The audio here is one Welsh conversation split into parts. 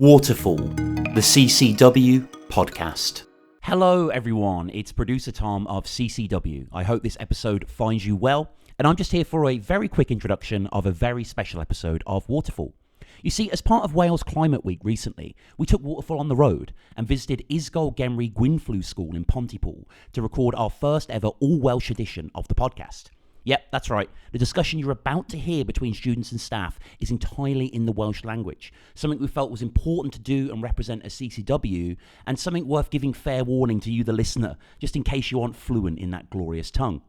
Waterfall, the CCW podcast. Hello, everyone. It's producer Tom of CCW. I hope this episode finds you well, and I'm just here for a very quick introduction of a very special episode of Waterfall. You see, as part of Wales Climate Week recently, we took Waterfall on the road and visited Ysgol Gymru Gwynllyw School in Pontypool to record our first ever all-Welsh edition of the podcast. Yep, that's right. The discussion you're about to hear between students and staff is entirely in the Welsh language, something we felt was important to do and represent as CCW, and something worth giving fair warning to you, the listener, just in case you aren't fluent in that glorious tongue.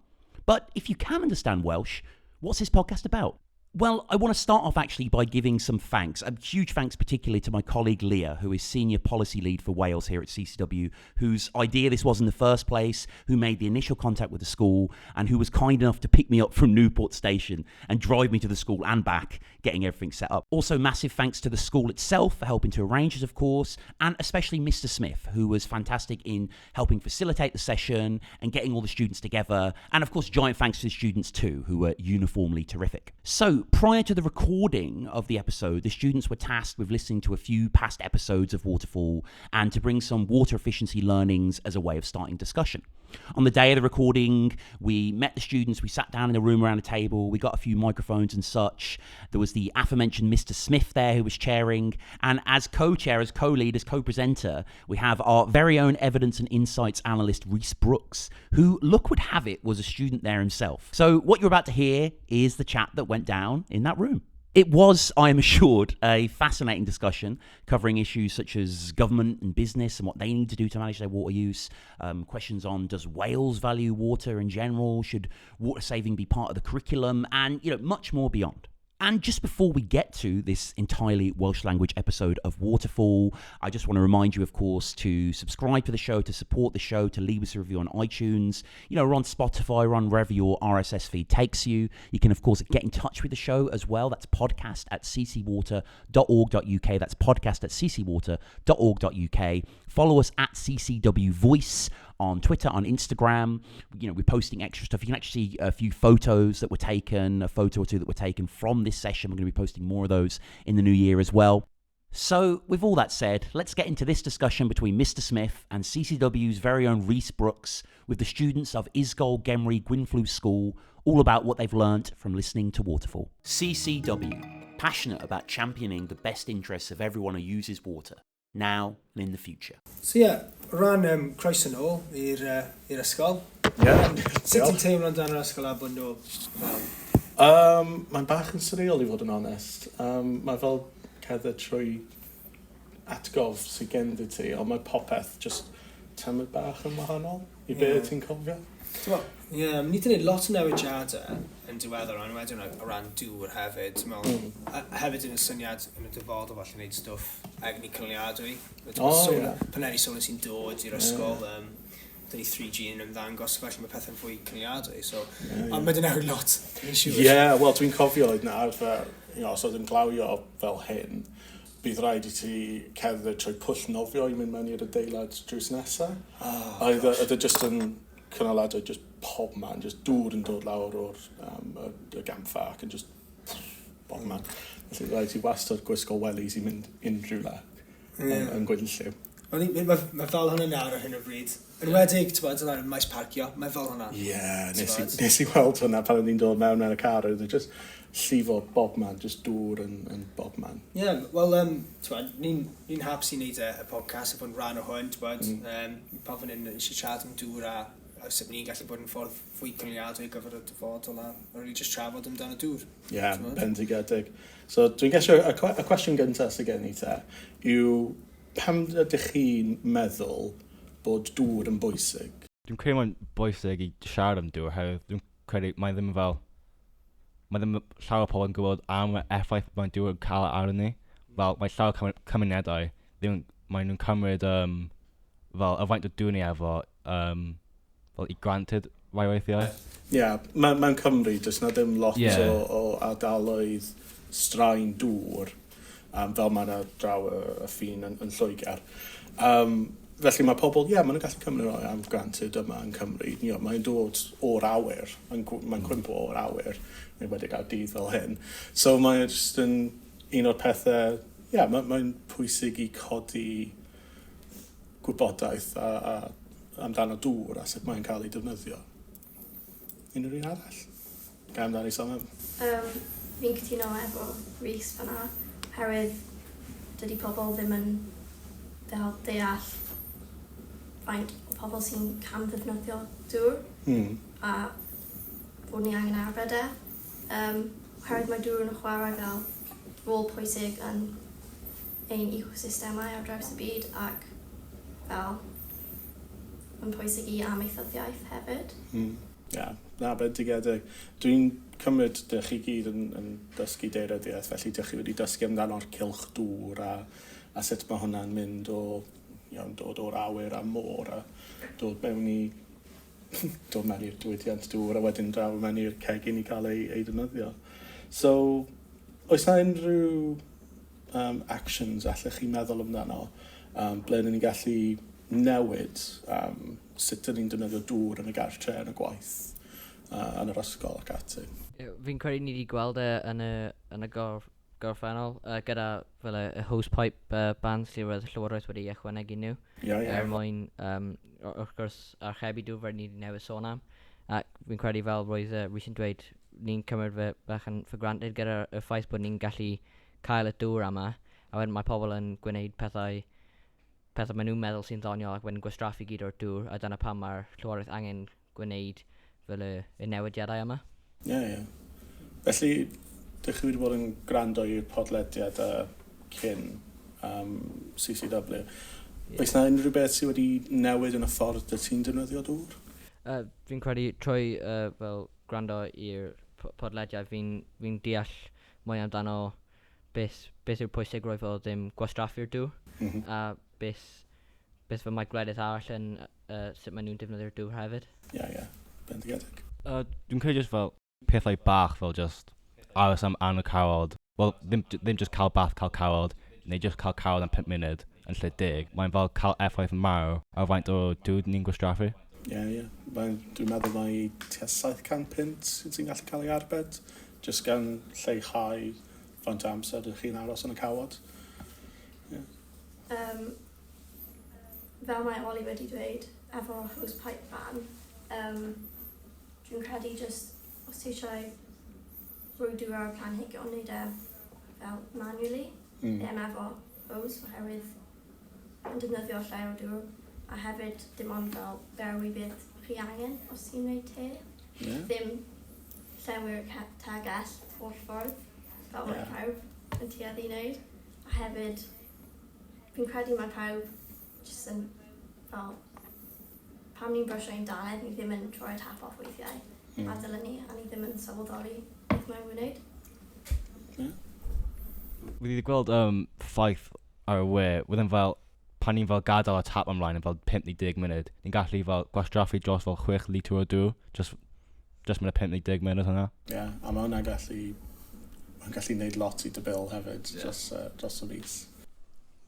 But if you can understand Welsh, what's this podcast about? Well, I want to start off actually by giving some thanks, a huge thanks particularly to my colleague Leah, who is Senior Policy Lead for Wales here at CCW, whose idea this was in the first place, who made the initial contact with the school, and who was kind enough to pick me up from Newport Station and drive me to the school and back, getting everything set up. Also, massive thanks to the school itself for helping to arrange it, of course, and especially Mr. Smith, who was fantastic in helping facilitate the session and getting all the students together, and of course, giant thanks to the students too, who were uniformly terrific. So, prior to the recording of the episode, the students were tasked with listening to a few past episodes of Waterfall and to bring some water efficiency learnings as a way of starting discussion. On the day of the recording, we met the students, we sat down in a room around a table, we got a few microphones and such. There was the aforementioned Mr. Smith there who was chairing, and as co-chair, as co-lead, as co-presenter, we have our very own evidence and insights analyst, Rhys Brooks, who, luck would have it, was a student there himself. So what you're about to hear is the chat that went down in that room. It was, I am assured, a fascinating discussion covering issues such as government and business and what they need to do to manage their water use, questions on does Wales value water in general, should water saving be part of the curriculum, and much more beyond. And just before we get to this entirely Welsh language episode of Waterfall, I just want to remind you, of course, to subscribe to the show, to support the show, to leave us a review on iTunes. We're on Spotify, we're on wherever your RSS feed takes you. You can, of course, get in touch with the show as well. That's podcast@ccwater.org.uk. That's podcast@ccwater.org.uk. Follow us at CCW Voice on Twitter, on Instagram. We're posting extra stuff. You can actually see a few photos that were taken, a photo or two that were taken from this session. We're going to be posting more of those in the new year as well. So, with all that said, let's get into this discussion between Mr. Smith and CCW's very own Rhys Brooks with the students of Ysgol Gymru Gwynllyw School, all about what they've learnt from listening to Waterfall. CCW, passionate about championing the best interests of everyone who uses water, now and in the future. So yeah, o ran croeso nôl i'r ysgol. Yeah. Sut ti'n teimlo amdano'r ysgol a bod nôl? Mae'n bach yn surreal i fod yn onest. Mae fel cerdded trwy atgof sydd gen ti, ond mae popeth just tamed bach yn wahanol i be ti'n cofio. Ie, ni wedi gwneud lot o newidiadau yn diweddar, ond wedyn o ran dŵr hefyd. Hefyd yn y syniad yn y dyfodol falle wneud stwff egni cynaliadwy. Paneli solar sy'n dod i'r ysgol, dyn ni 3G yn ymddangos, felly mae pethau'n fwy cynaliadwy. So, ond mae 'di newid lot, dwi'n siŵr. Ie, yeah, wel dwi'n cofio oedd na arfer, os oedd yn glawio fel hyn, bydd rhaid i ti cerdded trwy pwll nofio i mynd mewn i'r adeilad drws nesaf. Oedd e just yn cynaladwy, just pob man, just dŵr yn dod lawr o'r y gampfa ac yn just bob man. Felly rhaid ti wastad gwisgo wellies i mynd unrhyw le yn Gwynllyw. Mae fel hwnna nawr ar hyn o bryd. Yn enwedig, ti'n gwbod, dyna'r maes parcio, mae fel hwnna. Ie, nes i weld hwnna pan o'n i'n dod mewn ar y car, oedd e just llifo bob man, just dŵr yn bob man. Ie, yeah, wel, ti'n gwbod, ni'n hapus i wneud y podcast a bod yn rhan o hwn, ti'n gwbod, pan fan hyn eisiau siarad am dŵr a sut ni'n gallu bod yn ffordd fwy cynaliadwy ar gyfer y dyfodol a really just trafod amdano dŵr. Ie, yeah, bendigedig. So dwi'n gesio, y cwestiwn gyntaf sydd gen i te, yw pam ydych chi'n meddwl bod dŵr yn bwysig? Dwi'n credu mae'n bwysig i siarad am dŵr, oherwydd dwi'n credu mae ddim fel... Mae ddim llawer o pobl yn gwybod am y effaith mae dŵr yn cael arno ni. Fel, mae llawer o cymunedau, ddim, maen nhw'n cymryd fel y faint o dŵr ni efo fel i granted rai weithiau. Ie, yeah, mewn Cymru, does na ddim lot o ardaloedd straen dŵr, fel mae yna draw y ffin yn Lloegr. Felly mae pobl, ie, maen nhw'n gallu cymryd o am granted yma yn Cymru. Mae'n dod o'r awyr, mae'n cwympo o'r awyr, neu wedi cael dydd fel hyn. So mae'n just yn un o'r pethau yeah, mae'n mae pwysig i codi gwybodaeth a, a amdano dŵr a sut mae'n cael ei defnyddio. Unrhyw un arall? Ga amdani Simon? Fi'n cytuno efo Rhys fan'na, oherwydd dydy pobl ddim yn fel deall faint o pobl sy'n camddefnyddio dŵr a bod ni angen arbed e. Oherwydd mae dŵr yn chwarae fel rôl pwysig yn ein ecosystemau ar draws y byd ac fel yn pwysig i amaethyddiaeth hefyd. Yeah, na, bendigedig. Dwi'n cymryd dych chi gyd yn dysgu daearyddiaeth, felly dych chi wedi dysgu amdano'r cylch dŵr a sut mae hwnna'n mynd o, dod o'r awyr a môr a dod mewn i'r diwydiant dŵr a wedyn draw mewn i'r cegin i cael ei defnyddio. So, oes na unrhyw actions allech chi meddwl amdano ble ni'n gallu newid sut dyn ni'n defnyddio dŵr yn y gartre, yn y gwaith, yn yr ysgol ac ati? Fi'n credu ni wedi gweld e yn y gorffennol gyda fel y hosepipe ban lle roedd y Llywodraeth wedi ychwanegu nhw Ie, ie. er mwyn, wrth gwrs, archebu dŵr fel ni wedi newydd sôn am. Ac fi'n credu fel roedd Rhys yn dweud, ni'n cymryd fe bach yn for granted gyda'r y ffaith bod ni'n gallu cael y dŵr yma, a wedyn mae pobl yn gwneud pethau maen nhw'n meddwl sy'n ddoniol ac wedyn gwastraffu gyd o'r dŵr, a dyna pam mae'r Llywodraeth angen gwneud fel y newidiadau yma. Ie. Felly, dych chi wedi bod yn gwrando i'r podlediad cyn CCW. Ie. Oes na unrhyw beth sydd wedi newid yn y ffordd dy ti'n defnyddio dŵr? Fi'n credu trwy fel gwrando i'r podlediad, fi'n deall mwy amdano beth yw'r pwysigrwydd o ddim gwastraffu'r dŵr a beth fel mae gwledydd arall yn sut maen nhw'n defnyddio'r dŵr hefyd. Ie. Bendigedig. Dwi'n credu just fel pethau bach fel just aros am y cawod. Wel, ddim just cael bath, cael cawod, neu just cael cawod am 5 munud yn lle 10. Mae'n fel cael effaith mawr ar faint o dŵr ni'n gwastraffu. Ie. Dwi'n meddwl mai tua 700 punt sydd ti'n gallu cael ei arbed, just gan lleihau faint o amser ydych chi'n aros yn y cawod. Fel mae Ollie wedi dweud, efo hosepipe ban, dwi'n credu just os ti eisiau rhoi dŵr ar y planhigion, wneud e fel manually, ddim efo hose, oherwydd yn defnyddio llai o dŵr, a hefyd dim ond fel berwi bydd chi angen os ti'n gwneud te. Ddim llenwi'r tegell holl ffordd, fel mae pawb yn tueddu i wneud. A hefyd, fi'n credu mae pawb jyst yn fel, pam ni'n brysio ein dannedd, ni ddim yn troi'r tap off weithiau. A dylen ni, a ni ddim yn sylweddoli beth mae'n wneud. Fi wedi gweld ffaith ar y we, wedyn fel, pan ni'n fel gadael y tap ymlaen yn fel 5 neu 10 munud, ni'n gallu fel gwastraffu dros fel 6 litr o dŵr, just mewn y 5 neu 10 munud hwnna. Ie, yeah, a mae hwnna'n gallu, mae'n gallu neud lot i dy bil hefyd dros y mis.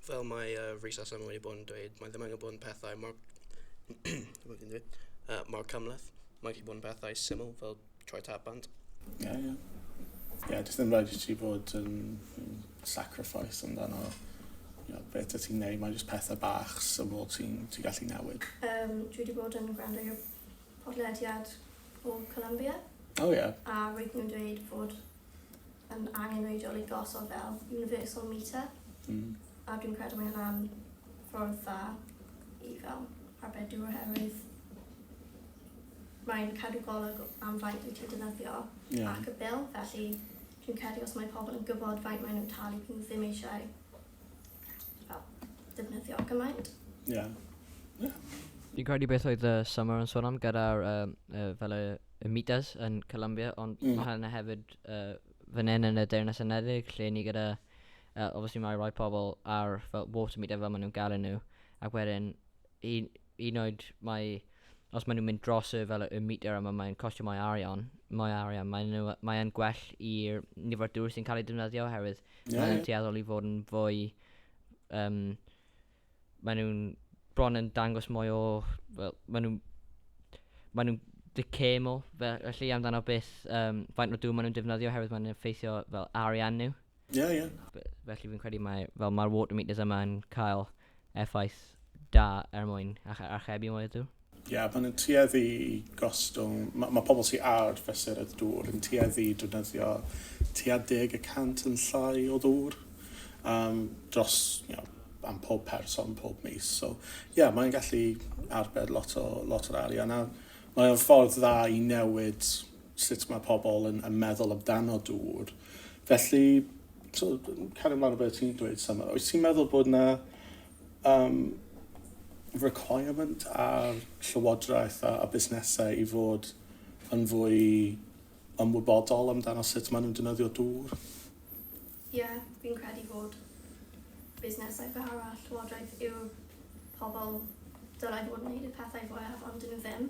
Fel mae Rhys a Simon wedi bod yn dweud, mae ddim angen bod yn pethau mor, mor cymhleth. Mae'n gallu bod yn pethau syml fel troi tap bant. Ie. Ie, jyst ddim rhaid i ti fod yn sacrifice amdano beth ti'n neud, mae'n jyst pethau bach syml ti'n ti gallu newid. Dwi wedi bod yn gwrando i'r podlediad o Colombia. Oh ie. Yeah. A roedd nhw'n dweud fod yn angenrheidiol i gosod fel universal meter. A dwi'n credu mae hwnna'n ffordd dda i fel arbed dŵr oherwydd mae'n cadw golwg am faint wyt ti'n defnyddio ac y bil, felly dwi'n credu os mae pobl yn gwybod faint maen nhw'n talu, nhw ddim eisiau fel defnyddio gymaint. Fi'n credu beth oedd y Summer yn sôn am gyda'r fel y meters yn Colombia, ond mae hynna hefyd fan hyn yn y Deyrnas Unedig, lle ni gyda, obviously mae rai pobl ar fel water meter fel maen nhw'n galw nhw, ac wedyn un oed mae, os maen nhw'n mynd dros y, fel y meter yma, mae'n costio mwy arian, mae'n gwell i'r nifer dŵr sy'n cael ei defnyddio oherwydd maen nhw'n tueddol i fod yn fwy, maen nhw'n bron yn dangos mwy o, wel, maen nhw'n they more, felly amdano beth, faint o dŵr maen nhw'n defnyddio oherwydd maen nhw'n effeithio fel arian nhw. Ie, yeah, ie. Yeah. Felly fi'n credu mae, fel mae'r water meters yma yn cael effaith da er mwyn archebu mwy o dŵr. Ie, yeah, maen nhw'n tueddu i gostwng, mae ma pobl sy'n ar fesurydd dŵr yn tueddu i defnyddio tua 10% yn llai o ddŵr dros, you know, am pob person pob mis. So, ie, yeah, mae'n gallu arbed lot, o, lot o'r arian. A mae'n ffordd dda i newid sut mae pobl yn meddwl amdano dŵr. Felly, so, cario ymlaen o beth ti'n dweud, Summer, wyt ti'n meddwl bod na requirement ar llywodraeth a busnesau i fod yn fwy ymwybodol amdano sut maen nhw'n defnyddio dŵr? Ie, yeah, fi'n credu fod busnesau fawr a llywodraeth yw'r pobl dylai fod yn gwneud y pethau fwyaf, ond dyn nhw ddim.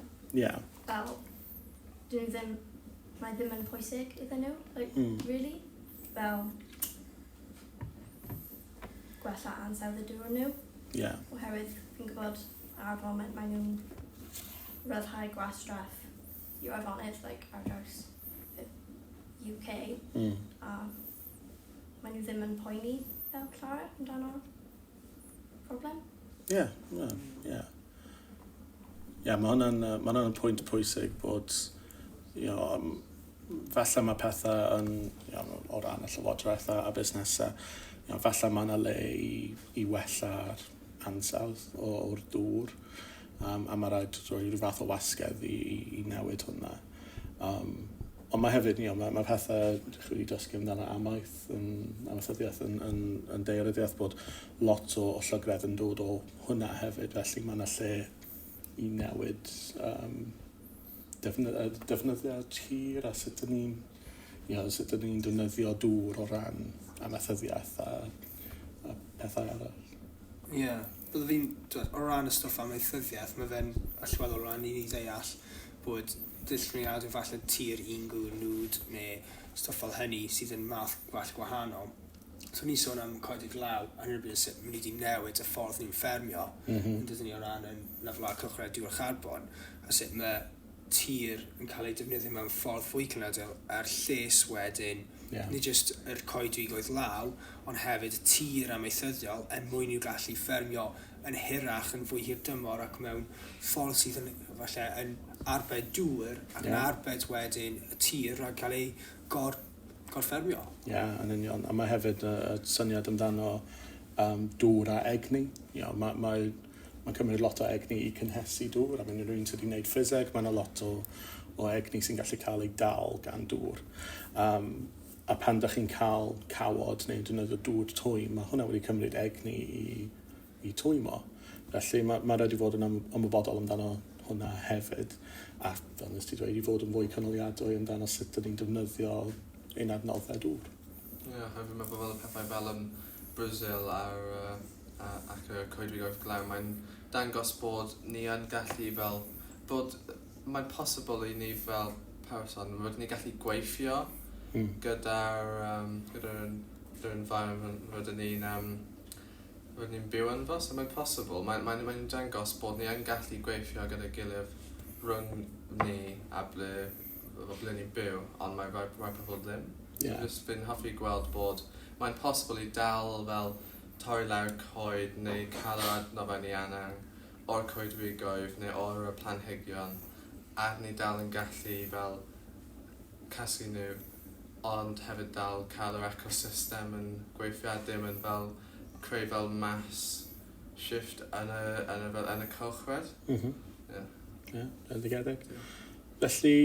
Fel, dyn nhw ddim, mae ddim yn pwysig iddyn nhw, like, really. Fel, gwella ansawdd y dŵr nhw. Oherwydd fi'n gwybod ar y foment maen nhw'n rhyddhau gwastraff i'r afonydd, like, ar draws y UK. A maen nhw ddim yn poeni fel Clara amdano problem. Ie. Ie, mae hwnna'n pwynt pwysig bod, you know, falle mae pethau yn, you know, o ran y llywodraeth a busnesau, you know, falle mae yna le i wella'r ansawdd o'r dŵr, a mae rhaid rhoi rhyw fath o wasgedd i newid hwnna. Ond mae hefyd, you know, mae pethau chi wedi dysgu amdano amaeth, yn, amaethyddiaeth yn daearyddiaeth, bod lot o llygredd yn dod o hwnna hefyd, felly mae yna lle i newid defnyddio tir a sut ydyn ni'n, you know, sut ydyn ni'n defnyddio dŵr o ran amaethyddiaeth a pethau arall. Ie, yeah. Byddai fi'n, o ran y stwff amaethyddiaeth, mae fe'n allweddol o ran i ni ddeall bod dillniadau falle tir un nwd neu stwff fel hynny sydd yn math gwell gwahanol. So ni'n sôn am coedig law, a hyn o bryd sut maen ni wedi newid y ffordd ni'n ffermio, yn dydyn ni o ran yn lefelau cylchred dŵr a charbon, a sut mae tir yn cael ei defnyddio mewn ffordd fwy cynaliadwy er lles wedyn, nid jyst yr coedwigoedd law, ond hefyd y tir amaethyddiol er mwyn i'w gallu ffermio yn hirach, yn fwy hirdymor ac mewn ffordd sydd yn, falle, yn arbed dŵr ac yn arbed wedyn y tir rhag cael ei gorffermio. Ie, yeah, yn union. A mae hefyd y syniad amdano dŵr a egni. You know, mae cymryd lot o egni i cynhesu dŵr. I mean, rhywun sydd wedi gwneud ffiseg, mae yna lot o egni sy'n gallu cael ei dal gan dŵr. A pan dych chi'n cael cawod neu defnyddio dŵr twym, mae hwnna wedi cymryd egni i twymo. Felly mae rhaid i fod yn ymwybodol amdano hwnna hefyd. A fel nes ti dweud, i fod yn fwy cynaliadwy amdano sut ydyn ni'n defnyddio ein adnoddau dŵr. Ie, yeah, fi'n meddwl fel y pethau fel yn Brazil ac y coedwigoedd glaw, mae'n dangos bod ni yn gallu fel, bod mae'n posibl i ni fel person, rydyn ni gallu gweithio gyda'r environment rydyn ni'n byw yn fo, so mae'n posibl. Mae'n dangos bod ni yn gallu gweithio gyda'i gilydd rhwng ni a ble ni'n byw, ond mae rhai pobl ddim. Yeah. Just fi'n hoffi gweld bod mae'n posibl i dal fel torri lawr coed neu cael yr adnoddau ni angen o'r coedwigoedd neu o'r planhigion, a ni dal yn gallu fel casglu nhw, ond hefyd dal cael yr ecosystem yn gweithio a dim yn fel creu fel mass shift yn y cylchred. Ie, bendigedig. Felly,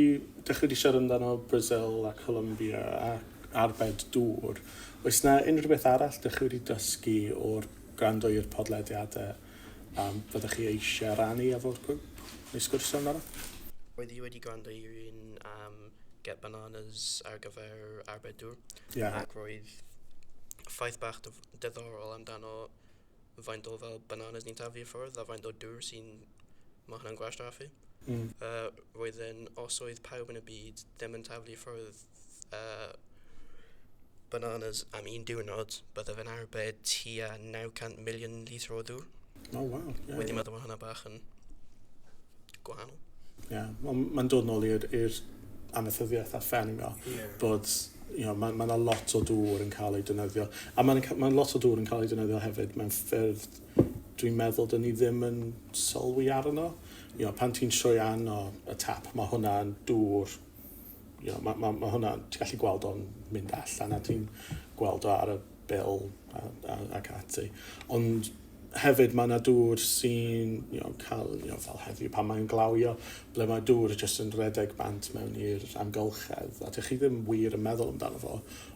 dych chi wedi siarad amdano Brazil a Colombia a arbed dŵr. Oes na unrhyw beth arall dych chi wedi dysgu o'r gwrando i'r podlediadau fyddech chi eisiau rannu efo'r grŵp neu sgwrsio amdano? Roedd i wedi gwrando i'r un am Get Bananas ar gyfer arbed dŵr. Yeah. Ac roedd ffaith bach diddorol amdano faint o fel bananas ni'n taflu i ffwrdd a faint o dŵr sy'n mae hwnna'n gwastraffu. Roedd yn, os oedd pawb yn y byd ddim yn taflu i ffwrdd bananas am un diwrnod, bydde fe'n arbed tua 900 miliwn litr o ddŵr. Oh, wow. Yeah, Wedi meddwl bod hwnna bach yn gwahanol. Ie, yeah, mae'n dod nôl i'r amaethyddiaeth a ffermio, bod You know, mae yna lot o dŵr yn cael ei defnyddio. A mae ma lot o dŵr yn cael ei defnyddio hefyd mewn ffyrdd dwi'n meddwl dyn ni ddim yn sylwi arno. You know, pan ti'n troi arno y tap, mae hwnna'n dŵr. You know, ma hwnna, ti'n gallu gweld o'n mynd allan a ti'n gweld o ar y bil ac ati. Ond hefyd mae yna dŵr sy'n, you know, cael, you know, fel heddiw pan mae'n glawio, ble mae dŵr jyst yn redeg bant mewn i'r amgylchedd, a dych chi ddim wir yn meddwl amdano fo,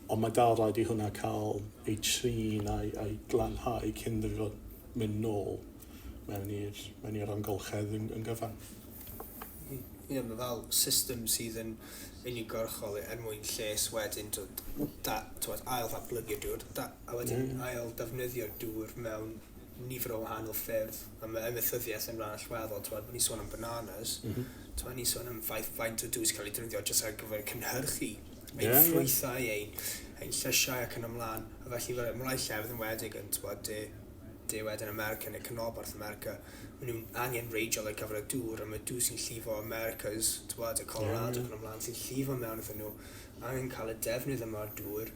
ond mae dal rhaid i hwnna cael ei trin a'i glanhau cyn iddo fo mynd nôl mewn i'r amgylchedd yn gyfan. Ie, mae fel system sydd yn uniongyrchol er mwyn lles wedyn ail ddatblygu'r dŵr, a wedyn ail defnyddio'r dŵr mewn nifer o wahanol ffyrdd. A mae amaethyddiaeth yn rhan allweddol, twad, ni'n sôn am bananas, twad, ni'n sôn am ffaith faint o dŵr sy'n cael ei defnyddio jyst ar gyfer cynhyrchu ein ffrwythau, ein llysiau ac yn ymlaen. A felly fel mae rai llefydd yn wedig yn twad, de wedyn America neu canolbarth America, maen nhw'n angenrheidiol ar gyfer y dŵr, a mae dŵr sy'n llifo Americas, twad, y Colorado ac yn ymlaen, sy'n llifo mewn iddyn nhw, angen cael y defnydd yma o'r dŵr,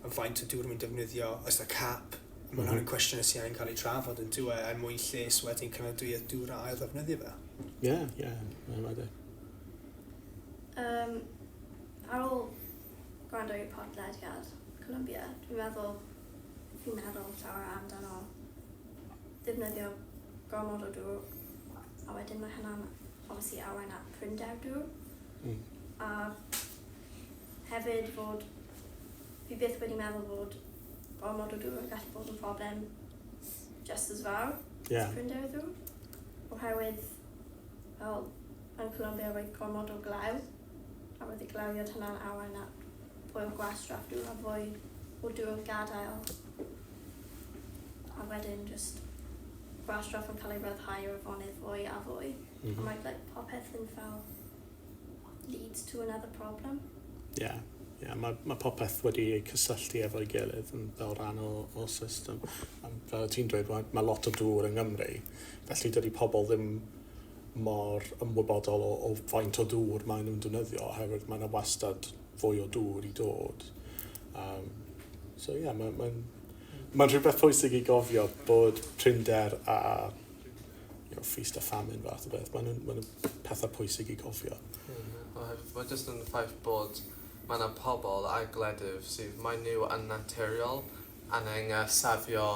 a faint o dŵr mae'n defnyddio, oes na cap. Mae hwnna'n cwestiwn sy'n angen cael ei trafod yn dwi er mwyn lles wedyn cymeradwyo dŵr a ail ddefnyddio fe. Ie, ie, mae'n wedi. Ar ôl gwrando i'r podlediad Columbia, dwi'n meddwl, fi'n meddwl llawer amdano ddefnyddio gormod o dŵr, a wedyn mae hynna'n obviously arwain at prinder dŵr. A hefyd fod, fi byth wedi meddwl fod gormod o dŵr yn gallu bod yn problem just as fawr prinder dŵr. Oherwydd, fel, yn Columbia roedd gormod o glaw, a roedd y glawiad hynna'n arwain at fwy o gwastraff dŵr a fwy o dŵr yn gadael. A wedyn just gwastraff yn cael ei ryddhau o'r afonydd fwy a fwy. A mae like, popeth yn fel leads to another problem. Ie, yeah, mae popeth wedi ei cysylltu efo'i gilydd yn fel rhan o system. A fel ti'n dweud, mae lot o dŵr yng Nghymru, felly dydy pobl ddim mor ymwybodol o faint o dŵr maen nhw'n defnyddio, oherwydd mae yna wastad fwy o dŵr i dod. So ie, yeah, mae'n rhywbeth pwysig i gofio bod prinder a you know, feast a famine fath o beth. Mae'n pethau pwysig i gofio. Mae jyst yn ffaith bod mae yna pobl a gwledydd sydd mae nhw yn naturiol angen safio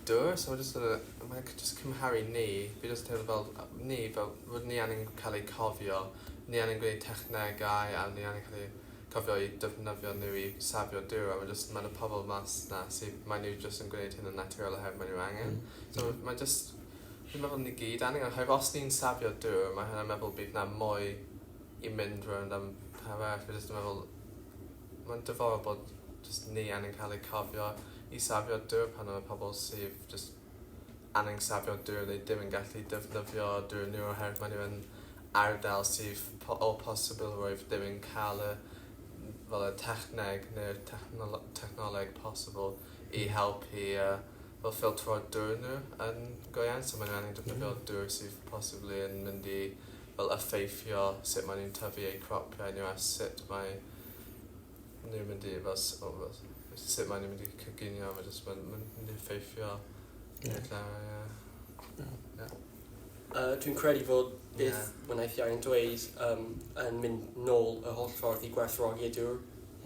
dŵr, so mae jyst yn, mae'n jyst cymharu ni, fi jyst teimlo fel ni, fel rydyn ni angen cael ei cofio, ni angen gwneud technegau a ni angen cael ei cofio i defnyddio nhw i safio dŵr, a mae jyst, mae yna pobl mas na sydd, mae nhw jyst yn gwneud hyn yn naturiol oherwydd mae nhw angen. So mae jyst, fi'n meddwl ni gyd angen, oherwydd os ni'n safio dŵr, mae hynna'n meddwl bydd na mwy i mynd rownd am pawb arall. Fi jyst yn meddwl, mae'n diddorol bod jyst ni angen cael ei cofio i safio dŵr pan mae pobl sydd jyst angen safio dŵr neu ddim yn gallu defnyddio dŵr nhw oherwydd maen nhw yn ardal sydd o posibilrwydd ddim yn cael y, fel y techneg neu'r technoleg posibl i helpu fel ffiltro dŵr nhw yn go iawn. So maen nhw angen defnyddio dŵr sydd possibly yn mynd i fel effeithio sut maen nhw'n tyfu eu cropiau nhw a sut mae nhw'n mynd i fel, sut maen nhw'n mynd i coginio, mae jyst mae'n mynd i effeithio llawer, ie. Dwi'n credu fod beth wnaeth Ian dweud yn mynd nôl y holl ffordd i gwerthfawrogi y dŵr.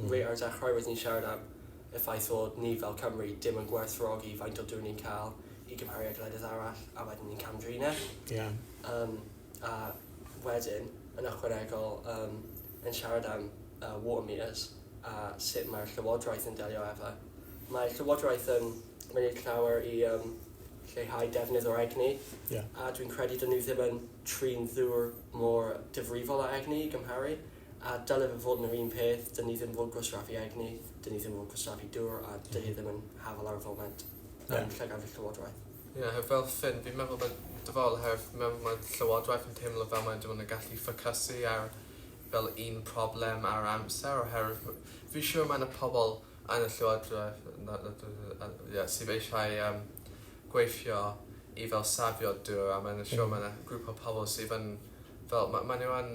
Reit ar dechrau roedd ni'n siarad am y ffaith fod ni fel Cymru dim yn gwerthfawrogi faint o dŵr ni'n cael i gymharu â gwledydd arall, a wedyn ni'n camdrin e. A wedyn, yn ychwanegol, yn siarad am water meters a sut mae'r Llywodraeth yn delio efo. Mae Llywodraeth yn mynd llawer i lleihau defnydd o'r egni, a dwi'n credu dyn nhw ddim yn trin ddŵr mor difrifol â egni i gymharu, a dylai fe fod yn yr un peth, dyn ni ddim fod gwastraffu egni, dyn ni ddim fod gwastraffu dŵr, a dyn ni ddim yn hafal ar y foment yn llygad y Llywodraeth. Ie, fel Finn, fi'n meddwl bod dyfodol oherwydd meddwl mae Llywodraeth yn teimlo fel mae'n dim ond yn gallu ffocysu ar fel un problem ar amser, oherwydd fi'n siŵr mae yna pobl yn y Llywodraeth sydd eisiau gweithio i fel safio dŵr, a mae'n siŵr mae yna grŵp o pobl sydd yn fel, mae nhw yn,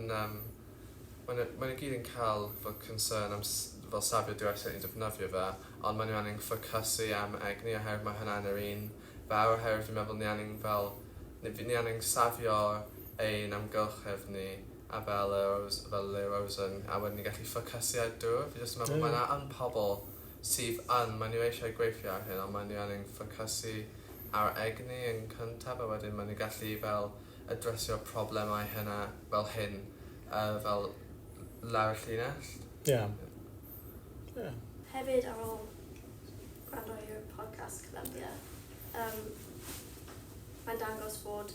mae nhw gyd yn cael fel concern am fel safio dŵr a sut ni'n defnyddio fe, ond maen nhw angen ffocysu am egni oherwydd mae hynna'n yr un fawr oherwydd fi'n meddwl ni angen fel ni angen safio ein amgylchedd ni a fel yr fel yr ozone a wedyn ni gallu ffocysu ar dŵr. Fi jyst yn meddwl mm. mae yna yn pobl sydd yn, maen nhw eisiau gweithio ar hyn, ond maen nhw angen ffocysu ar egni yn cyntaf a wedyn maen nhw gallu fel adresio problemau hynna fel hyn fel lawr llinell. Ie. Yeah. Yeah. Hefyd ar ôl gwrando i'r podcast Columbia, mae'n dangos fod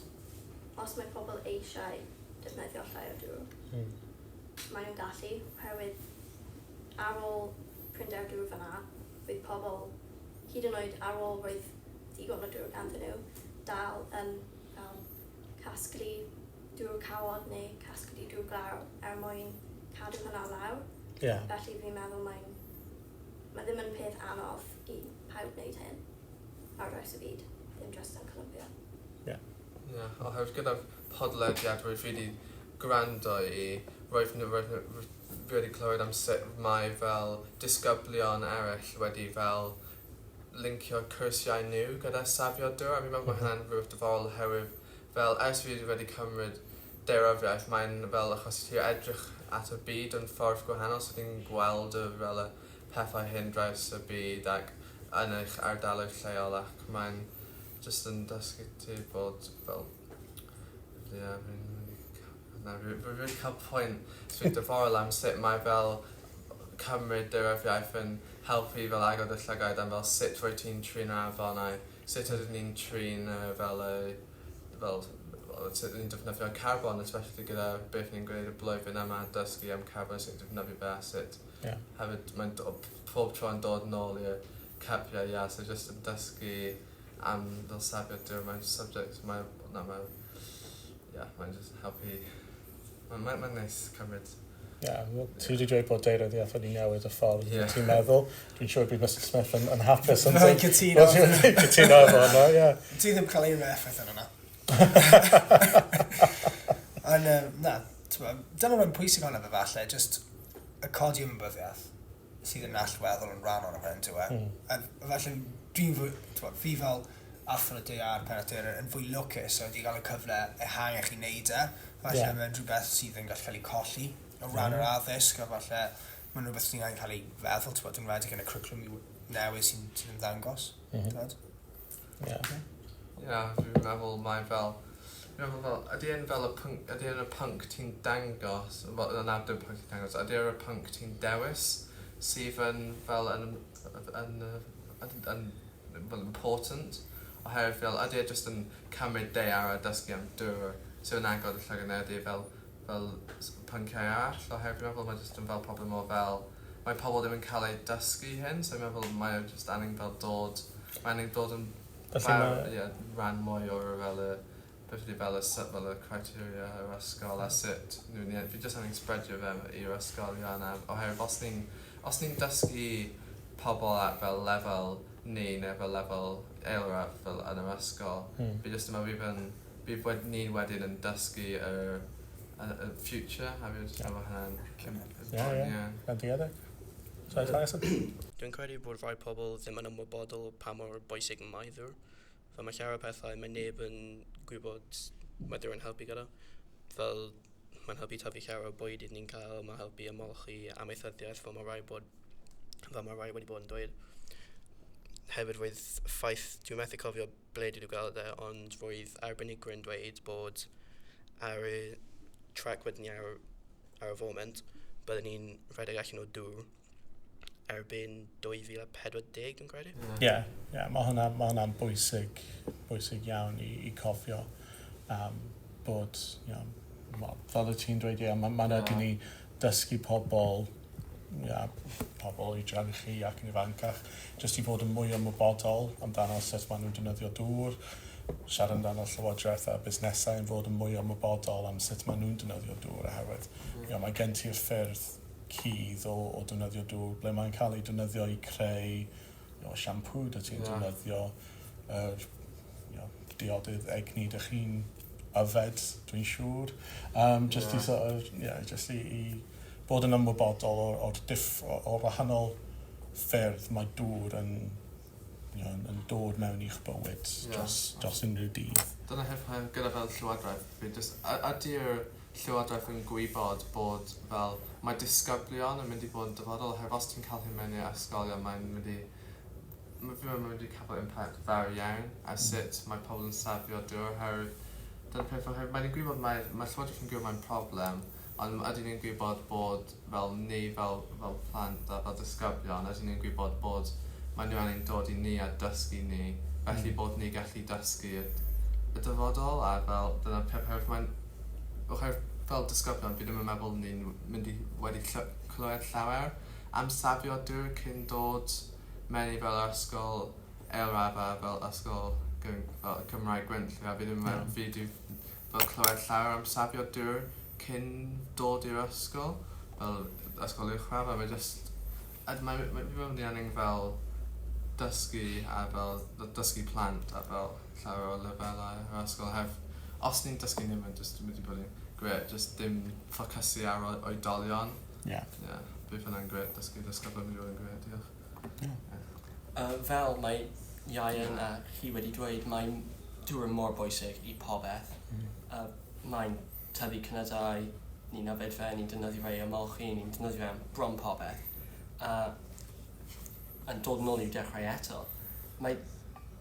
os mae pobl eisiau defnyddio llai o dŵr, maen nhw'n gallu, oherwydd ar ôl prinder dŵr fyna, roedd pobl, hyd yn oed ar ôl roedd digon o dŵr ganddyn nhw, dal yn fel casglu dŵr cawod neu casglu dŵr glaw er mwyn cadw hwnna lawr. Yeah. Felly fi'n meddwl mae ddim yn peth anodd i pawb wneud hyn ar draws y byd, ddim jyst yn Columbia. Yeah. Yeah, oherwydd gyda'r podlediad rwyf fi wedi gwrando i, roedd fi wedi clywed am sut mae fel disgyblion eraill wedi fel lincio cwrsiau nhw gyda safio dŵr, a fi'n meddwl mae hynna'n rhywbeth diddorol oherwydd fel ers fi wedi cymryd daearyddiaeth, mae'n fel achos ti'n edrych at y byd yn ffordd gwahanol, so ti'n gweld y, fel y pethau hyn draws y byd ac yn eich ardaloedd lleol ac mae'n jyst yn dysgu ti bod fel ie, yeah, fi'n mynd i na, fi wedi cael pwynt sy'n diddorol am sut mae fel cymryd daearyddiaeth yn helpu fel agor dy llygaid am fel sut rwyt ti'n trin yr afonau, sut ydyn ni'n trin fel y fel sut ydyn ni'n defnyddio carbon, especially gyda beth ni'n gwneud y blwyddyn yma, dysgu am carbon, sut ni'n defnyddio fe a sut yeah. Hefyd mae'n pob tro yn dod nôl i'r capiau, yeah, so just yn dysgu am fel safio dŵr, mae'n subject, mae'n, na, mae'n, yeah, mae'n just helpu, mae'n neis cymryd. Ie, yeah, well, ti wedi dweud bod daearyddiaeth wedi newid y ffordd yeah. ti'n meddwl. Dwi'n siŵr bydd Mr Smith yn hapus. Yn cytuno. Dwi'n cytuno efo hwnna, ie. Ti ddim cael unrhyw effaith ar hwnna. Ond, na, dyna rhan pwysig hwnna fe falle, just y codi ymwybyddiaeth sydd yn allweddol yn rhan ohono fe, yndyw e? A falle dwi'n fwy, fi fel athro daear pennaeth daear yn fwy lwcus o wedi cael y cyfle ehangach i wneud e. Falle yeah. mae'n rhywbeth sydd yn gallu cael ei colli o ran yr addysg, a falle mae'n rhywbeth sy'n angen cael ei feddwl, ti'n bod, yn enwedig yn y cwricwlwm newydd sy'n ymddangos. Ie. Ie, dwi'n meddwl mae fel, dwi'n meddwl fel, ydy e'n fel y pwnc, ydy e'n y pwnc ti'n dangos, wel, na, dim pwnc ti'n dangos, ydy e'n y pwnc ti'n dewis sydd yn fel yn fel important, oherwydd fel ydy e jyst yn cymryd daear a dysgu am dŵr sydd yn agor y llygad neu ydy e fel pynciau arall, oherwydd fi'n meddwl mae jyst yn fel problem o fel, mae pobl ddim yn cael eu dysgu hyn, so fi'n meddwl mae o jyst angen fel dod, mae angen dod yn rhan mwy o'r fel y, beth ydy fel y, fel y criteria yr ysgol a sut, fi jyst angen spreadio fe i'r ysgolion a oherwydd os ni'n dysgu pobl at fel lefel ni neu fel lefel eilradd fel yn yr ysgol, fi jyst yn meddwl bydd ni wedyn yn dysgu y future, a fi jyst yn meddwl hynna'n... Ie, ie, bendigedig. Sorry, Taliesin? Dwi'n credu bod rhai pobl ddim yn ymwybodol pa mor bwysig mae ddŵr. Fel mae llawer o pethau, mae neb yn gwybod mae dŵr yn helpu gyda. Fel mae'n helpu tyfu llawer o bwyd i ni'n cael, mae'n helpu ymolchi amaethyddiaeth, fel mae rai wedi bod yn dweud. Hefyd roedd ffaith, dwi'n methu cofio ble dwi wedi gweld e, ond roedd arbenigwyr yn dweud bod ar y trac wedyn ni ar y foment, byddwn ni'n rhedeg allan o dŵr erbyn 2040, dwi'n credu. Ie, yeah, mae hwnna'n bwysig iawn i cofio bod, you know, well, fel y ti'n dweud, ie, mae'n rhaid i ni dysgu pobl, yeah, pobl i drefnu chi ac yn ifancach, jyst i fod yn mwy ymwybodol amdano sut maen nhw'n defnyddio dŵr, siarad amdano llywodraeth a busnesau yn fod yn mwy ymwybodol am sut maen nhw'n defnyddio dŵr oherwydd you know, mae gen ti'r ffyrdd cudd o defnyddio dŵr, ble mae'n cael ei defnyddio i creu you know, siampŵ dy ti'n defnyddio, you know, diodydd egni dych chi'n yfed, dwi'n siŵr. Just i sort of, yeah, just i bod yn ymwybodol o'r, or diff, o wahanol ffyrdd mae dŵr yn, you know, yn dod mewn i'ch bywyd yeah. dros, dros unrhyw dydd. Dyna hefyd gyda fel llywodraeth, fi just, ydy'r llywodraeth yn gwybod bod fel mae disgyblion yn mynd i bod yn dyfodol, oherwydd os ti'n cael hyn mewn i'r ysgolion, mae'n mynd i mae'n mynd i cael impact fawr iawn ar sut mae pobl yn safio dŵr oherwydd dyna'r peth oherwydd mae'n gwybod mae, mae llywodraeth yn gwybod mae'n problem ond ydyn ni'n gwybod bod fel ni fel, fel plant a fel disgyblion ydyn ni'n gwybod bod mae nhw angen dod i ni a dysgu ni felly bod ni gallu dysgu y, y dyfodol a fel dyna'r peth oherwydd mae'n oherwydd fel disgyblion fi ddim yn meddwl ni'n mynd i wedi clywed llawer am safio dŵr cyn dod mewn i fel ysgol ailradd a fel ysgol fel Cymraeg Gwynllyw a fi ddim yn meddwl fi 'di fel clywed llawer am safio dŵr cyn dod i'r ysgol fel ysgol uwchradd a mae just a mae mae fi'n meddwl ni angen fel dysgu a fel dysgu plant a fel llawer o lefelau yr ysgol heb os ni'n dysgu nhw mae'n just mynd i bod yn grêt just dim ffocysu ar oedolion. Yeah. Yeah, bydd hwnna'n grêt dysgu disgyblion mynd i fod yn grêt, diolch. Yeah. Fel mae Ieuan a chi wedi dweud, mae dŵr mor bwysig i popeth. Mae'n tyfu cnydau, ni'n yfed fe, ni'n defnyddio fe i ymolchi, ni'n defnyddio fe am bron popeth. A yn dod nôl i'w dechrau eto, mae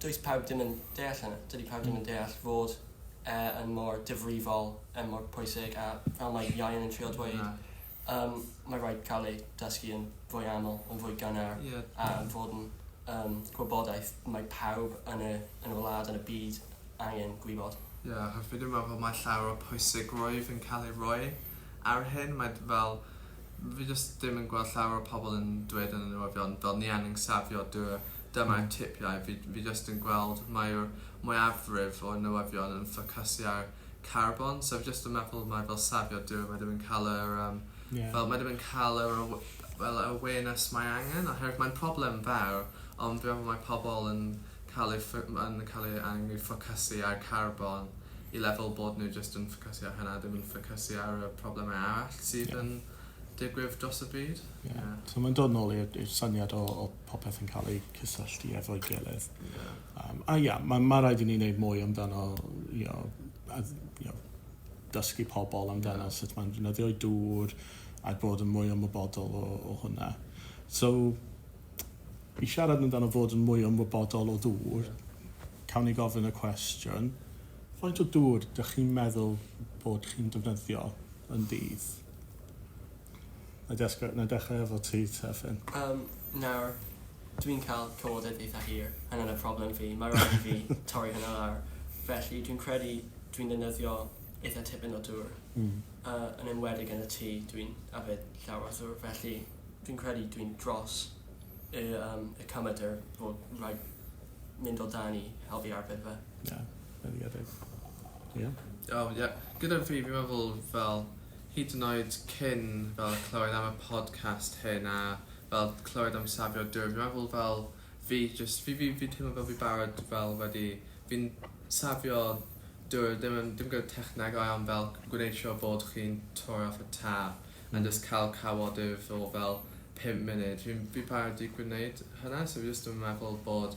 does pawb ddim yn deall hynny. Dydy pawb ddim yn deall fod yn mor difrifol, yn mor pwysig, a fel mae Ieuan yn trio dweud, mae rhaid cael ei dysgu yn fwy aml, yn fwy gynnar, a yn fod yn gwybodaeth mae pawb yn y, yn y wlad, yn y byd angen gwybod. Ie, yeah, fi ddim yn meddwl mae llawer o pwysigrwydd yn cael ei roi ar hyn. Mae fel, fi jyst ddim yn gweld llawer o pobl yn dweud yn y newyddion fel ni angen safio dŵr, dyma'r tipiau. Fi, fi jyst yn gweld mae'r mwyafrif o'r newyddion yn ffocysu ar carbon, so fi jyst yn meddwl mae fel safio dŵr, mae ddim yn cael yr, fel mae ddim yn cael yr fel awareness mae angen, oherwydd mae'n problem fawr, ond fi'n meddwl mae pobl yn cael ei, yn cael ei angen i ffocysu ar carbon i lefel bod nhw jyst yn ffocysu ar hynna, ddim yn ffocysu ar y problemau arall sydd yn digwydd dros y byd. Yeah. Yeah. So mae'n dod nôl i'r syniad o, o popeth yn cael ei cysylltu efo'i gilydd. Yeah. A ia, yeah, mae ma rhaid i ni wneud mwy amdano, you know, a, you know, dysgu pobl amdano yeah. sut mae'n defnyddio dŵr a bod yn mwy ymwybodol o, o hwnna. So, i siarad amdano fod yn mwy ymwybodol o ddŵr, cawn ni gofyn y cwestiwn, faint o dŵr dych chi'n meddwl bod chi'n defnyddio yn dydd? Na dechrau, na dechrau efo ti, Teffin. Nawr, dwi'n cael cawodydd eitha hir, hynny'n y problem fi, mae rhaid i fi torri hynna lawr. Felly dwi'n credu dwi'n defnyddio eitha tipyn o dŵr. Yn enwedig yn y tŷ, dwi'n yfed llawer o ddŵr, felly dwi'n credu dwi'n dros y, y cymedr fod rhaid mynd o dan i helpu arbed fe. Ie, yeah, bendigedig. Ie. Oh, yeah. Gyda fi, fi'n meddwl fel hyd yn oed cyn fel clywed am y podcast hyn a fel clywed am safio dŵr, fi'n meddwl fel fi just, fi, fi, fi teimlo fel fi barod fel wedi, fi'n safio dŵr ddim yn, ddim gyda technegau ond fel gwneud siŵr bod chi'n torri off y tap mm. and just cael cawodydd o fel 5 munud. Fi'n fi barod i gwneud hynna, so fi just yn meddwl bod,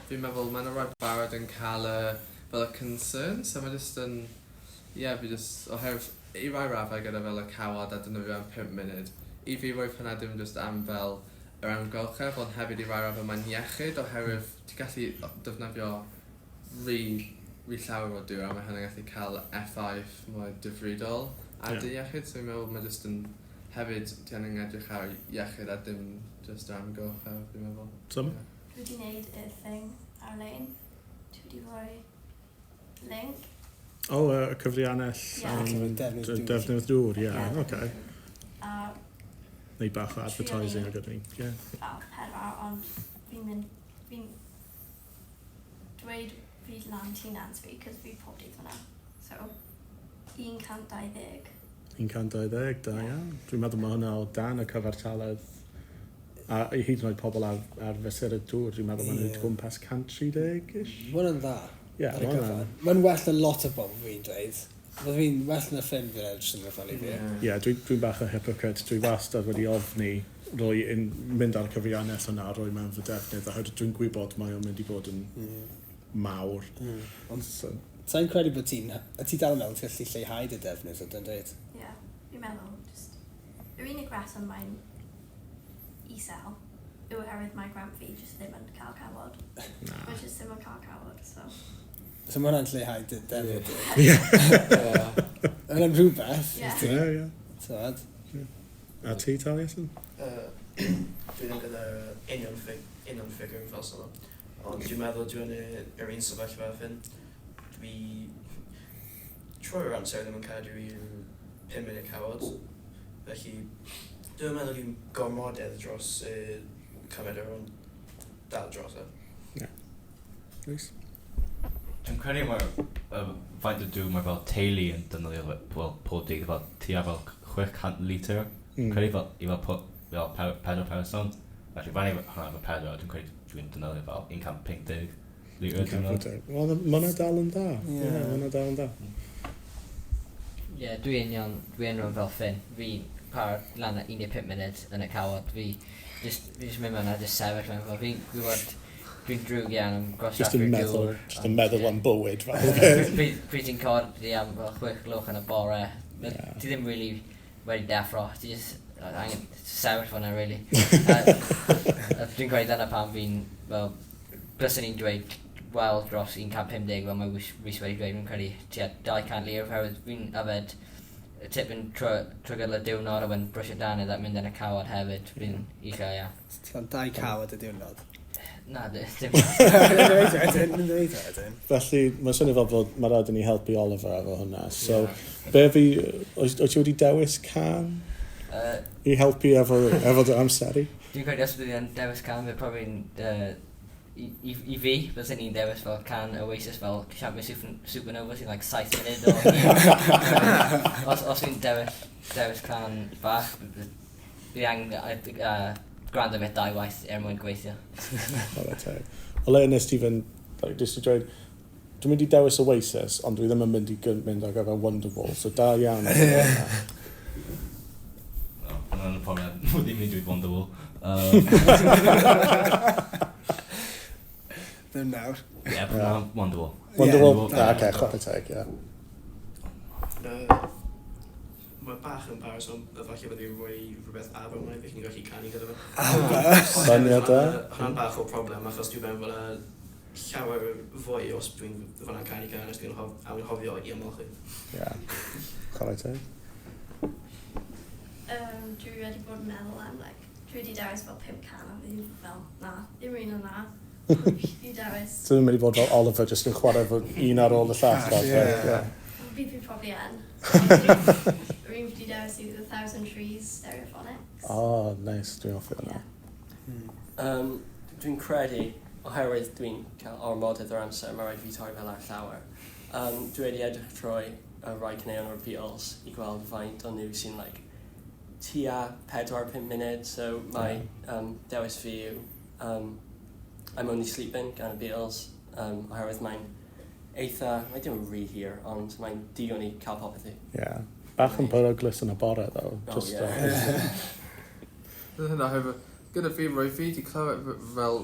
fi'n meddwl mae'n rhaid barod yn cael y, fel y concern, so mae just yn, ie, yeah, fi just, oherwydd i rai raddau gyda fel y cawod a defnyddio am 5 munud, i fi roedd hynna ddim just am fel yr amgylchedd, ond hefyd i rai raddau mae'n iechyd, oherwydd ti'n gallu defnyddio rhy, rhy llawer o dŵr a mae hynny'n gallu cael effaith mwy difrifol ar dy iechyd, so fi'n meddwl mae just yn hefyd ti angen edrych ar iechyd a dim just yr amgylchedd, fi'n meddwl. Summer? Yeah. Dwi wedi gwneud y thing ar-lein. Dwi wedi rhoi link. O, oh, y cyfriannell Ie. Defnydd dŵr. defnydd dŵr, ie, Ie. oce. A Neu bach o advertising ag ydyn ni, ie. fel pedwar, ond fi'n mynd, fi'n dweud fi lan tu nant fi, cos fi pob dydd fyna. So, 120. 120, da iawn. Dwi'n meddwl mae hwnna o dan y cyfartaledd. A i hyd yn oed pobl ar, ar fesur y dŵr, dwi'n meddwl maen nhw'n gwmpas 130-ish. Mae hwnna'n dda. Ie, ar y ma' hwnna'n- cyfan. Mae'n well na lot o bobl fi'n dweud. Fydde fi'n well na ffyn fi'n edrych yn fel i fi. Ie, yeah, dwi'n bach o hypocrite. Dwi wastad wedi ofni roi in, mynd ar cyfriannell yna a roi mewn fy defnydd, oherwydd dwi'n gwybod mae o'n mynd i fod yn mawr. Ond so, sa'n credu bod ti'n... A ti dal yn meddwl ti'n gallu lleihau dy defnydd, ydyn dweud? Ie, yeah, fi'n meddwl, just... Yr unig reswm mae'n isel yw oherwydd mae gramp fi jyst ddim yn cael cawod. Na. Mae jyst ddim yn cael cawod, so... So mae hwnna'n lleihau dy defnydd. Ie. Hwnna'n rhywbeth. Ie. Ie, ie. Tywed? A ti, Taliesin? Dwi ddim gyda union, ffig, union ffigur fel sôn. Ond dwi'n meddwl dwi'n yr un sefyllfa ffyn. Dwi trwy'r amser ddim yn cadw i'r 5 munud cawod. Felly dwi'n meddwl dwi'n gormodedd dros y cymryd ond dal dros e. Yeah. Nice. Dwi'n credu mae'r faint o dŵr mae fel teulu yn defnyddio fel pob dydd fel tua fel 600 litr. Credu fel i fel, fel pedwar person. Felly fan i hwnna efo pedwar, dwi'n credu dwi'n defnyddio fel 150 litr. Wel, mae hwnna dal yn dda. Ie, mae hwnna dal yn dda. Ie, dwi'n union, dwi'n rhywun fel Finn. Fi par lan at 15 munud yn y cawod. Fi just mynd mewn a just sefyll mewn fel. Fi'n gwybod dwi'n drwg iawn am gwastraffu'r dŵr. Just yn meddwl am bywyd fel. Pryd ti'n codi am fel 6 gloch yn y bore. Ti ddim really wedi deffro. Ti just angen sefyll fan'na, really. A dwi'n credu dyna pam fi'n, fel, byswn i'n dweud wel dros 150 fel mae Rhys wedi dweud, fi'n credu tua 200 litr oherwydd fi'n yfed tipyn trwy gydol y diwrnod a wedyn brwsio dannedd a mynd yn y cawod hefyd, fi'n uchel, ia. Ti'n cael 2 cawod y diwrnod? Na, dim. Felly, mae'n swnio fel bod mae rhaid i ni helpu Oliver efo hwnna. So, be fi, oes ti wedi dewis can i helpu efo dy amseru? Dwi'n credu os bydd i'n dewis can, bydd probably'n i fi, byswn i'n dewis fel can Oasis fel Champagne Supernova sy'n like 7 munud o. Os fi'n dewis can bach, bydd angen gwrando fe 2 waith er mwyn gweithio. Chwarae teg. O le nes ti fynd, like, jyst i dweud, dwi'n mynd i dewis Oasis, ond dwi ddim yn mynd i mynd ar gyfer Wonderwall, so da iawn. Hwnna'n y problem, ddim yn mynd i dweud Wonderwall. Ddim nawr. Ie, Wonderwall. Wonderwall, oce, chwarae teg, ie. Mae bach yn embarrassed, ond efallai bydd i'n rhoi rhywbeth ABBA ymlaen, felly ni'n gallu canu gyda fe. ABBA? Syniad da. Hwna'n bach o problem, achos dwi'n meddwl fel llawer fwy os dwi'n fanna'n canu can, os dwi'n anghofio i ymolchi. Ie, chwarae teg. Dwi wedi bod yn meddwl am, like, dwi wedi dewis fel 5 can a fi fel, na, ddim un o'na. Dwi wedi dewis... So dwi'n mynd i fod fel Oliver, jyst yn chwarae fo un ar ôl y llall. Ie. Fi probably yn. Rwy'n wedi dewis i The Thousand Trees, Stereophonics. Oh, nice. Dwi'n hoffi hwnna. Dwi'n credu, oherwydd dwi'n cael ormodedd o'r amser, mae rhaid fi torri fel ar llawer. Dwi wedi edrych trwy y rai caneuon o'r Beatles i gweld faint o nhw sy'n like, tua 4-5 munud, so mae dewis fi yw I'm Only Sleeping gan y Beatles, oherwydd mae'n eitha, mae dim yn rhy hir, ond mae'n digon i cael popeth i. Ie. Bach yn peryglus yn y bore, though. Oh, Just, yeah. Hynna, hefyd, gyda fi, roi fi wedi clywed fel,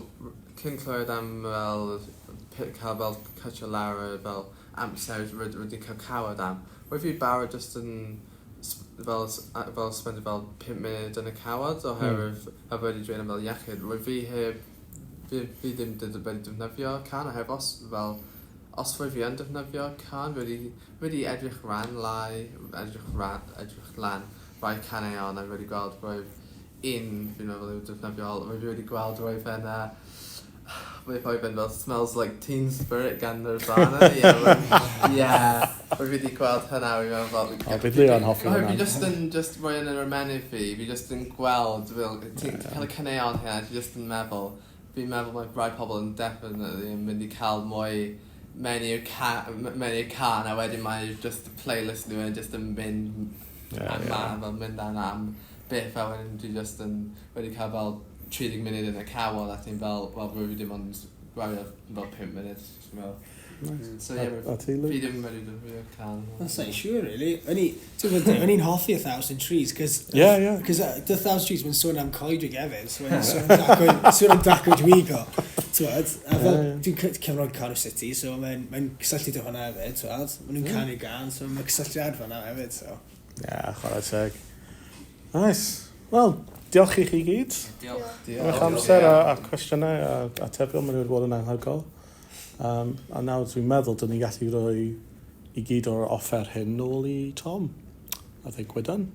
cyn clywed am fel, cael fel cutio lawr fel amser rydyn cael cawod am. Roi fi barod just yn fel spend fel 5 munud yn y cawod oherwydd a wedi dweud am fel iechyd. Roi fi heb, fi ddim wedi defnyddio can oherwydd os fel os roi fi yn defnyddio can, wedi edrych ran lai, edrych lan rai caneuon a wedi gweld roi un fi'n meddwl yw defnyddiol, roi fi wedi gweld roi fe'n roi fe'n fel Smells Like Teen Spirit gan Nirvana. Ie, roi fi wedi gweld hynna, fi'n meddwl fel... O, bydd Leon hoffi hwnna. Fi just yn, just roi yn yr ymennydd fi, fi just yn gweld, fel, ti'n cael y caneuon hynna, ti just yn meddwl, fi'n meddwl mae rai pobl yn definitely yn mynd i cael mwy mewn i'r can, a wedyn mae just y playlist nhw yn just yn mynd fel mynd am byth, a wedyn dwi just yn wedi cael fel 30 munud yn y cawod, a ti'n fel, wel, rwy dim ond gwario fel 5 munud, ti'n meddwl. Nice. So, ie, A ti, Luke? fi ddim wedi defnyddio can. That's not sure, really. O'n i'n hoffi A Thousand Trees, cos... Yeah, yeah. Cos The Thousand Trees, mae'n sôn am coedwig hefyd, so mae'n sôn am dacoedwigo. T'wod? A fel, dwi'n cefnogi Cardiff City, so mae'n mae cysylltu dy hwnna hefyd, t'wod? Maen nhw'n canu gan, so mae'n cysylltiad fan'na hefyd, so... Yeah, chwarae teg. Nice. Wel, diolch i chi gyd. Diolch. Am eich amser a cwestiynau a atebion, maen nhw wedi bod yn anhygoel. A nawr dwi'n meddwl dyn ni'n gallu rhoi i gyd o'r offer hyn nôl i Tom. I think we're done.